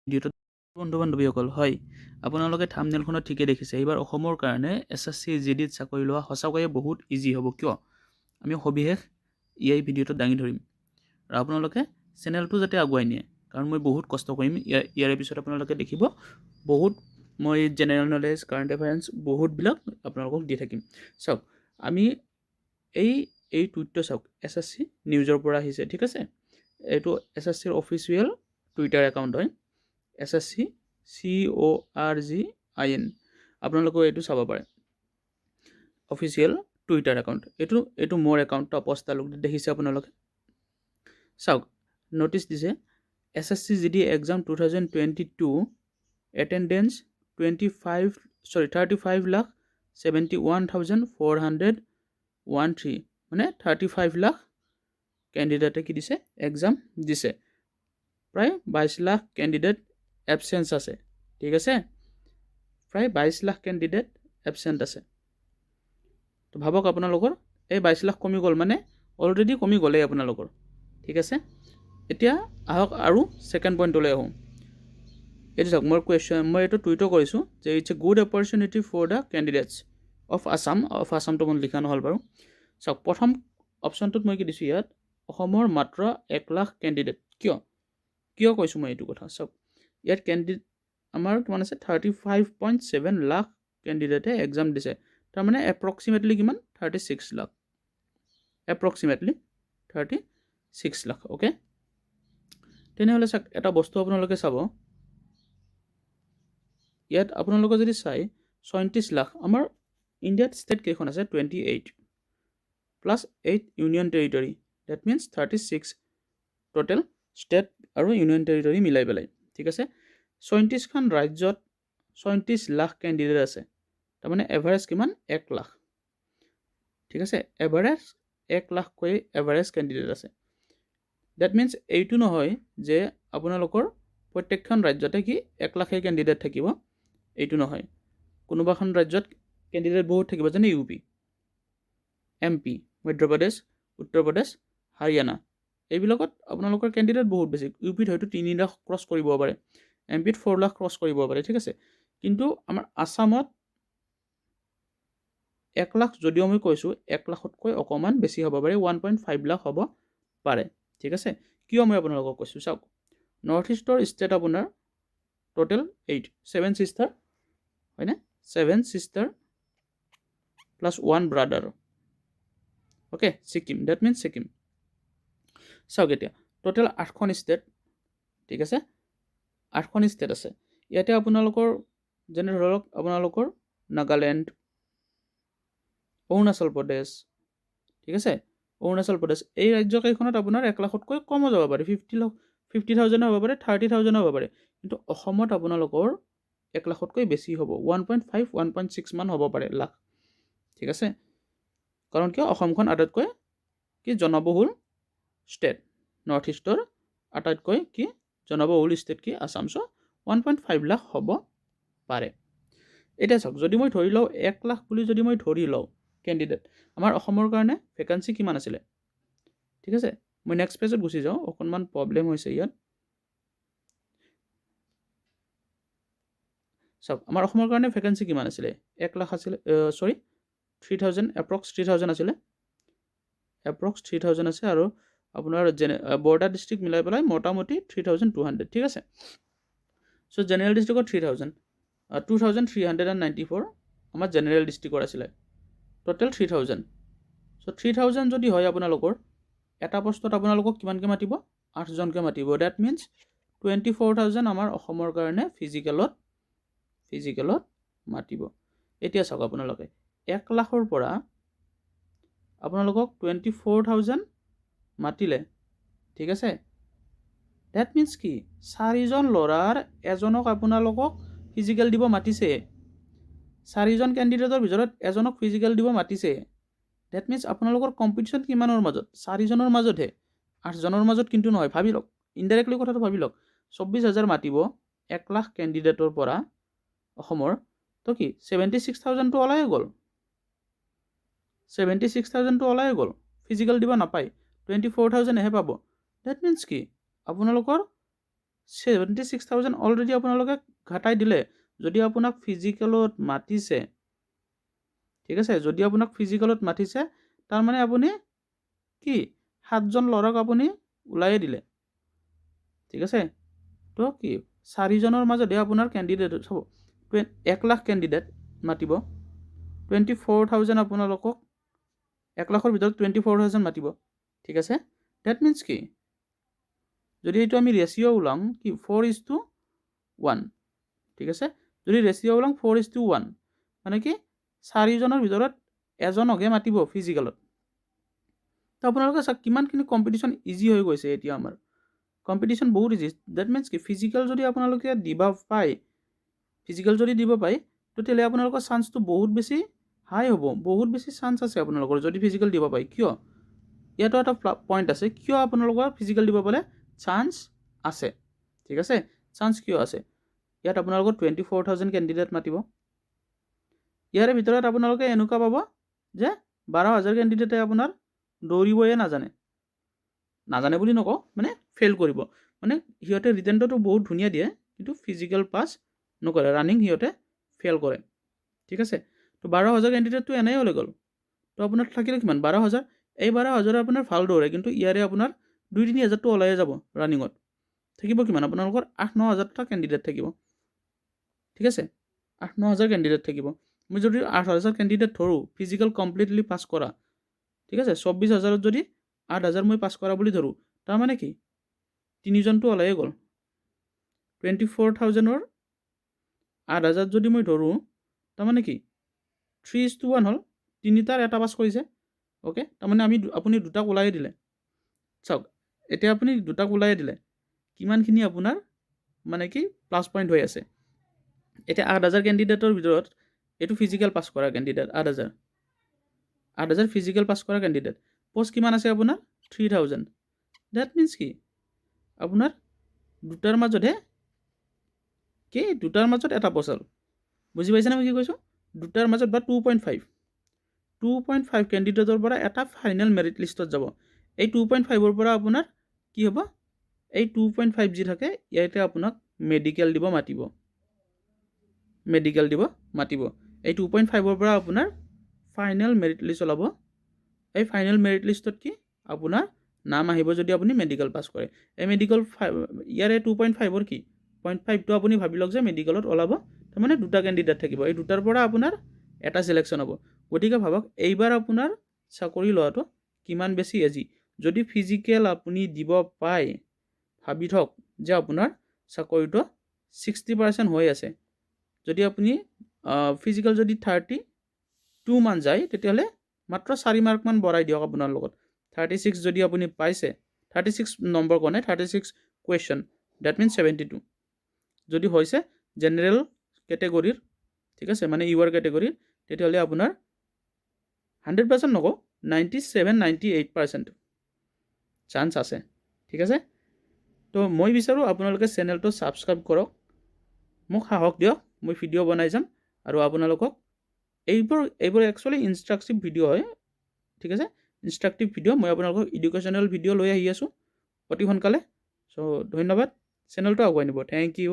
ভিডিঅ'টোত বন্ধু বান্ধৱীসকল, হয়, আপোনালোকে থামনেলখনত ঠিকে দেখিছে। এইবাৰ অসমৰ কাৰণে এছএছচি জিডিত চাকৰি লোৱা সঁচাকৈয়ে বহুত ইজি হ'ব। কিয়, আমি সবিশেষ এই ভিডিঅ'টোত দাঙি ধৰিম আৰু আপোনালোকে চেনেলটো যাতে আগুৱাই নিয়ে, কাৰণ মই বহুত কষ্ট কৰিম। ইয়াৰে পিছত আপোনালোকে দেখিব, বহুত মই জেনেৰেল নলেজ, কাৰেণ্ট এফেয়াৰ্ছ বহুতবিলাক আপোনালোকক দি থাকিম। চাওক, আমি এই এই টুইটটো চাওক, এছএছচি নিউজৰ পৰা আহিছে, ঠিক আছে? এইটো এছএছচিৰ অফিচিয়েল টুইটাৰ একাউণ্ট হয়, SSC CORGIN। আপোনালোকেও এইটো চাব পাৰে, অফিচিয়েল টুইটাৰ একাউণ্ট এইটো। এইটো মোৰ একাউণ্ট, তপছ তালুক, দেখিছে আপোনালোকে। চাওক, ন'টিছ দিছে, SSC GD exam 2022 attendance 25, sorry, 35,71,413। মানে 35 লাখ কেণ্ডিডেটে কি দিছে? এক্সাম দিছে। প্ৰায় 22 লাখ কেণ্ডিডেট এবচেঞ্চ আছে, ঠিক আছে? প্ৰায় 22 লাখ কেণ্ডিডেট এবচেণ্ট আছে। তো ভাবক, আপোনালোকৰ এই 22 লাখ কমি গ'ল, মানে অলৰেডি কমি গ'লেই আপোনালোকৰ, ঠিক আছে? এতিয়া আহক আৰু ছেকেণ্ড পইণ্টলৈ আহোঁ। এইটো চাওক, মোৰ কুৱেশ্যন, মই এইটো টুইটো কৰিছোঁ যে it's a good opportunity for the candidates of Assam। Of আছামটো মই লিখা নহ'ল বাৰু। চাওক, প্ৰথম অপশ্যনটোত মই কি দিছোঁ ইয়াত? অসমৰ মাত্ৰ 1 লাখ কেণ্ডিডেট। কিয় কিয় কৈছোঁ মই এইটো কথা? চাওক, ইয়াত কেণ্ডিডেট আমাৰ কিমান আছে? 35.7 লাখ কেণ্ডিডেটে এক্সাম দিছে। তাৰমানে এপ্ৰক্সিমেটলি কিমান? 36 লাখ, এপ্ৰক্সিমেটলি 36 লাখ, অ'কে? তেনেহ'লে চাওক, এটা বস্তু আপোনালোকে চাব ইয়াত। আপোনালোকে যদি চাই, 36 লাখ, আমাৰ ইণ্ডিয়াত ষ্টেট কেইখন আছে? 28 plus 8 union territory, that means 36 total state আৰু ইউনিয়ন টেৰিটৰী মিলাই পেলাই, ঠিক আছে? 36খন ৰাজ্যত 36 লাখ কেণ্ডিডেট আছে। তাৰমানে এভাৰেজ কিমান? 1 লাখ, ঠিক আছে? এভাৰেজ 1 লাখকৈ এভাৰেজ কেণ্ডিডেট আছে। That means এইটো নহয় যে আপোনালোকৰ প্ৰত্যেকখন ৰাজ্যতে কি 1 লাখেই কেণ্ডিডেট থাকিব, এইটো নহয়। কোনোবাখন ৰাজ্যত কেণ্ডিডেট বহুত থাকিব, যেনে U P, M P, Madhya Pradesh, Uttar Pradesh, Haryana, এইবিলাকত আপোনালোকৰ কেণ্ডিডেট বহুত বেছি। ইউ পিত হয়তো 3 লাখ ক্ৰছ কৰিব পাৰে, এম পিত 4 লাখ ক্ৰছ কৰিব পাৰে, ঠিক আছে? কিন্তু আমাৰ আছামত 1 লাখ যদিও মই কৈছোঁ, 1 লাখতকৈ অকণমান বেছি হ'ব পাৰে, 1.5 লাখ হ'ব পাৰে, ঠিক আছে? কিয় মই আপোনালোকক কৈছোঁ চাওক। নৰ্থ ইষ্টৰ ষ্টেট আপোনাৰ টোটেল এইট, ছেভেন ছিষ্টাৰ হয়নে? Seven sister plus one brother, okay, Sikkim, that means Sikkim. চাওক, এতিয়া টোটেল আঠখন ষ্টেট, ঠিক আছে? আঠখন ষ্টেট আছে। ইয়াতে আপোনালোকৰ যেনে ধৰক আপোনালোকৰ নাগালেণ্ড, অৰুণাচল প্ৰদেশ, ঠিক আছে? অৰুণাচল প্ৰদেশ, এই ৰাজ্যকেইখনত আপোনাৰ 1 লাখতকৈ কমো যাব পাৰে, 50 লাখ, 50,000ো হ'ব পাৰে, 30,000ো হ'ব পাৰে। কিন্তু অসমত আপোনালোকৰ 1 লাখতকৈ বেছি হ'ব, 1.5, 1.6 মান হ'ব পাৰে লাখ, ঠিক আছে? কাৰণ কিয়? অসমখন আটাইতকৈ কি জনবহুল ষ্টেট। নৰ্থ ইষ্টৰ আটাইতকৈ কি জনবহুল ষ্টেট কি? আছাম। চ' 1.5 লাখ হ'ব পাৰে। এতিয়া চাওক, যদি মই ধৰি লওঁ 1 লাখ বুলি, যদি মই ধৰি লওঁ কেণ্ডিডেট, আমাৰ অসমৰ কাৰণে ভেকাঞ্চি কিমান আছিলে? ঠিক আছে, মই নেক্সট পেজত গুচি যাওঁ, অকণমান প্ৰব্লেম হৈছে ইয়াত। চাওক, আমাৰ অসমৰ কাৰণে ভেকেঞ্চি কিমান আছিলে? 1 লাখ আছিলে, sorry, 3,000, approx 3,000 আছিলে, এপ্ৰক্স 3,000 আছে। আৰু আপোনাৰ যেনে বৰ্ডাৰ ডিষ্ট্ৰিক্ট মিলাই পেলাই মোটামুটি 3,200, ঠিক আছে? চ' জেনেৰেল ডিষ্ট্ৰিক্টত 3,000, 2,394 আমাৰ জেনেৰেল ডিষ্ট্ৰিক্টৰ আছিলে, total 3,000। So 3,000 যদি হয়, আপোনালোকৰ এটা পষ্টত আপোনালোকক কিমানকৈ মাতিব? আঠজনকৈ মাতিব। That means 24,000 আমাৰ অসমৰ কাৰণে ফিজিকেলত মাতিব। এতিয়া চাওক, আপোনালোকে 1 লাখৰ পৰা আপোনালোকক 24,000 মাতিলে, ঠিক আছে? That means কি? চাৰিজন ল'ৰাৰ এজনক আপোনালোকক ফিজিকেল দিব মাতিছে। চাৰিজন কেণ্ডিডেটৰ ভিতৰত এজনক ফিজিকেল দিব মাতিছে। That means আপোনালোকৰ কম্পিটিশ্যন কিমানৰ মাজত? চাৰিজনৰ মাজতহে, আঠজনৰ মাজত কিন্তু নহয়। ভাবি লওক, ইনডাইৰেক্টলি কথাটো ভাবি লওক। 24,000 মাতিব 1 লাখ কেণ্ডিডেটৰ পৰা অসমৰ, তো কি 76,000টো ওলাই গ'ল? 76,000টো ওলাই গ'ল, ফিজিকেল দিব নাপায়, 24,000হে পাব। That means কি আপোনালোকৰ 76,000 অলৰেডি আপোনালোকে ঘটাই দিলে। যদি আপোনাক ফিজিকেলত মাতিছে, ঠিক আছে, যদি আপোনাক ফিজিকেলত মাতিছে, তাৰমানে আপুনি কি সাতজন ল'ৰাক আপুনি ওলায়ে দিলে, ঠিক আছে। তো কি চাৰিজনৰ মাজতহে আপোনাৰ কেণ্ডিডেট চাব, 1 লাখ কেণ্ডিডেট মাতিব, 24,000 আপোনালোকক, 1 লাখৰ ভিতৰত 24,000 মাতিব, ঠিক আছে। That means কি, যদি এইটো আমি ৰেচিঅ' ওলাওঁ কি 4:1, ঠিক আছে। যদি ৰেচিঅ' ওলাওঁ 4:1, মানে কি চাৰিজনৰ ভিতৰত এজনকহে মাতিব ফিজিকেলত। তো আপোনালোকে চাওক কিমানখিনি কম্পিটিশ্যন ইজি হৈ গৈছে। এতিয়া আমাৰ কম্পিটিশ্যন বহুত ইজি। That means কি ফিজিকেল যদি আপোনালোকে দিব পায়, ফিজিকেল যদি দিব পায়, তেতিয়াহ'লে আপোনালোকৰ চান্সটো বহুত বেছি হাই হ'ব। বহুত বেছি চান্স আছে আপোনালোকৰ যদি ফিজিকেল দিব পায়। কিয়? ইয়াতো এটা পইণ্ট আছে, কিয় আপোনালোকৰ ফিজিকেল দিব পালে চান্স আছে, ঠিক আছে। চান্স কিয় আছে? ইয়াত আপোনালোকৰ 24,000 কেণ্ডিডেট মাতিব। ইয়াৰে ভিতৰত আপোনালোকে এনেকুৱা পাব যে 12,000 কেণ্ডিডেটে আপোনাৰ দৌৰিবয়ে নাজানে। নাজানে বুলি নকওঁ, মানে ফেইল কৰিব। মানে সিহঁতে ৰিটেনটোতো বহুত ধুনীয়া দিয়ে, কিন্তু ফিজিকেল পাছ নকৰে, ৰানিং সিহঁতে ফেইল কৰে, ঠিক আছে। তো 12,000 কেণ্ডিডেটটো এনেই ওলাই গ'ল। তো আপোনাৰ থাকিলে কিমান? 12,000। এই 12,000 আপোনাৰ ভাল দৌৰে, কিন্তু ইয়াৰে আপোনাৰ 2-3 হাজাৰটো ওলায়ে যাব ৰানিঙত। থাকিব কিমান? আপোনালোকৰ 8-9 হাজাৰটা কেণ্ডিডেট থাকিব, ঠিক আছে। 8-9 হাজাৰ কেণ্ডিডেট থাকিব। মই যদি 8 হাজাৰ কেণ্ডিডেট ধৰোঁ ফিজিকেল কমপ্লিটলি পাছ কৰা, ঠিক আছে, 24 হাজাৰত যদি 8 হাজাৰ মই পাছ কৰা বুলি ধৰোঁ, তাৰমানে কি তিনিজনটো ওলায়ে গ'ল। 24,000ৰ 8 হাজাৰ যদি মই ধৰোঁ, তাৰমানে কি 3:1 হ'ল, তিনিটাৰ এটা পাছ কৰিছে। অ'কে, তাৰমানে আপুনি দুটাক ওলায়ে দিলে। চাওক, এতিয়া আপুনি দুটাক ওলায়ে দিলে, কিমানখিনি আপোনাৰ মানে কি প্লাছ পইণ্ট হৈ আছে। এতিয়া 8 হাজাৰ কেণ্ডিডেটৰ ভিতৰত এইটো ফিজিকেল পাছ কৰা কেণ্ডিডেট 8 হাজাৰ, 8 হাজাৰ ফিজিকেল পাছ কৰা কেণ্ডিডেট। পষ্ট কিমান আছে আপোনাৰ? 3,000। That means কি আপোনাৰ দুটাৰ মাজতহে কি দুটাৰ মাজত এটা পষ্ট হ'ল। বুজি পাইছেনে মই কি কৈছোঁ? দুটাৰ মাজত বা 2.5, 2.5 কেণ্ডিডেটৰ পৰা এটা ফাইনেল মেৰিট লিষ্টত যাব। এই 2.5ৰ পৰা আপোনাৰ কি হ'ব? এই 2.5 যি থাকে, ইয়াতে আপোনাক মেডিকেল দিব মাতিব, মেডিকেল দিব মাতিব। এই 2.5ৰ পৰা আপোনাৰ ফাইনেল মেৰিট লিষ্ট ওলাব। এই ফাইনেল মেৰিট লিষ্টত কি আপোনাৰ নাম আহিব যদি আপুনি মেডিকেল পাছ কৰে। এই মেডিকেল ইয়াৰে 2.5ৰ কি 0.5টো আপুনি ভাবি লওক যে মেডিকেলত ওলাব, তাৰমানে দুটা কেণ্ডিডেট থাকিব। এই দুটাৰ পৰা আপোনাৰ এটা চিলেকশ্যন হ'ব। গতিকে ভাবক, এইবাৰ আপোনাৰ চাকৰি লোৱাটো কিমান বেছি ইজি। যদি ফিজিকেল আপুনি দিব পায়, ভাবি থওক যে আপোনাৰ চাকৰিটো 60% হৈ আছে। যদি আপুনি ফিজিকেল যদি 32 মান যায়, তেতিয়াহ'লে মাত্ৰ 4 মাৰ্কমান বঢ়াই দিয়ক আপোনাৰ লগত। 36 যদি আপুনি পাইছে, 36 নম্বৰ কোৱা নাই, 36 কুৱেশ্যন, that means 72 যদি হৈছে জেনেৰেল কেটেগৰীৰ, ঠিক আছে, মানে ইউ আৰ কেটেগৰীৰ, তেতিয়াহ'লে আপোনাৰ 100% নকওঁ, 97, 98% চান্স আছে, ঠিক আছে। তো মই বিচাৰোঁ আপোনালোকে চেনেলটো ছাবস্ক্ৰাইব কৰক, মোক সাহস দিয়ক, মই ভিডিঅ' বনাই যাম। আৰু আপোনালোকক এইবোৰ একচুৱেলি ইনষ্ট্ৰাক্টিভ ভিডিঅ' হয়, ঠিক আছে, ইনষ্ট্ৰাক্টিভ ভিডিঅ'। মই আপোনালোকক এডুকেশ্যনেল ভিডিঅ' লৈ আহি আছোঁ অতি সোনকালে। চ' ধন্যবাদ, চেনেলটো আগুৱাই নিব। Thank U.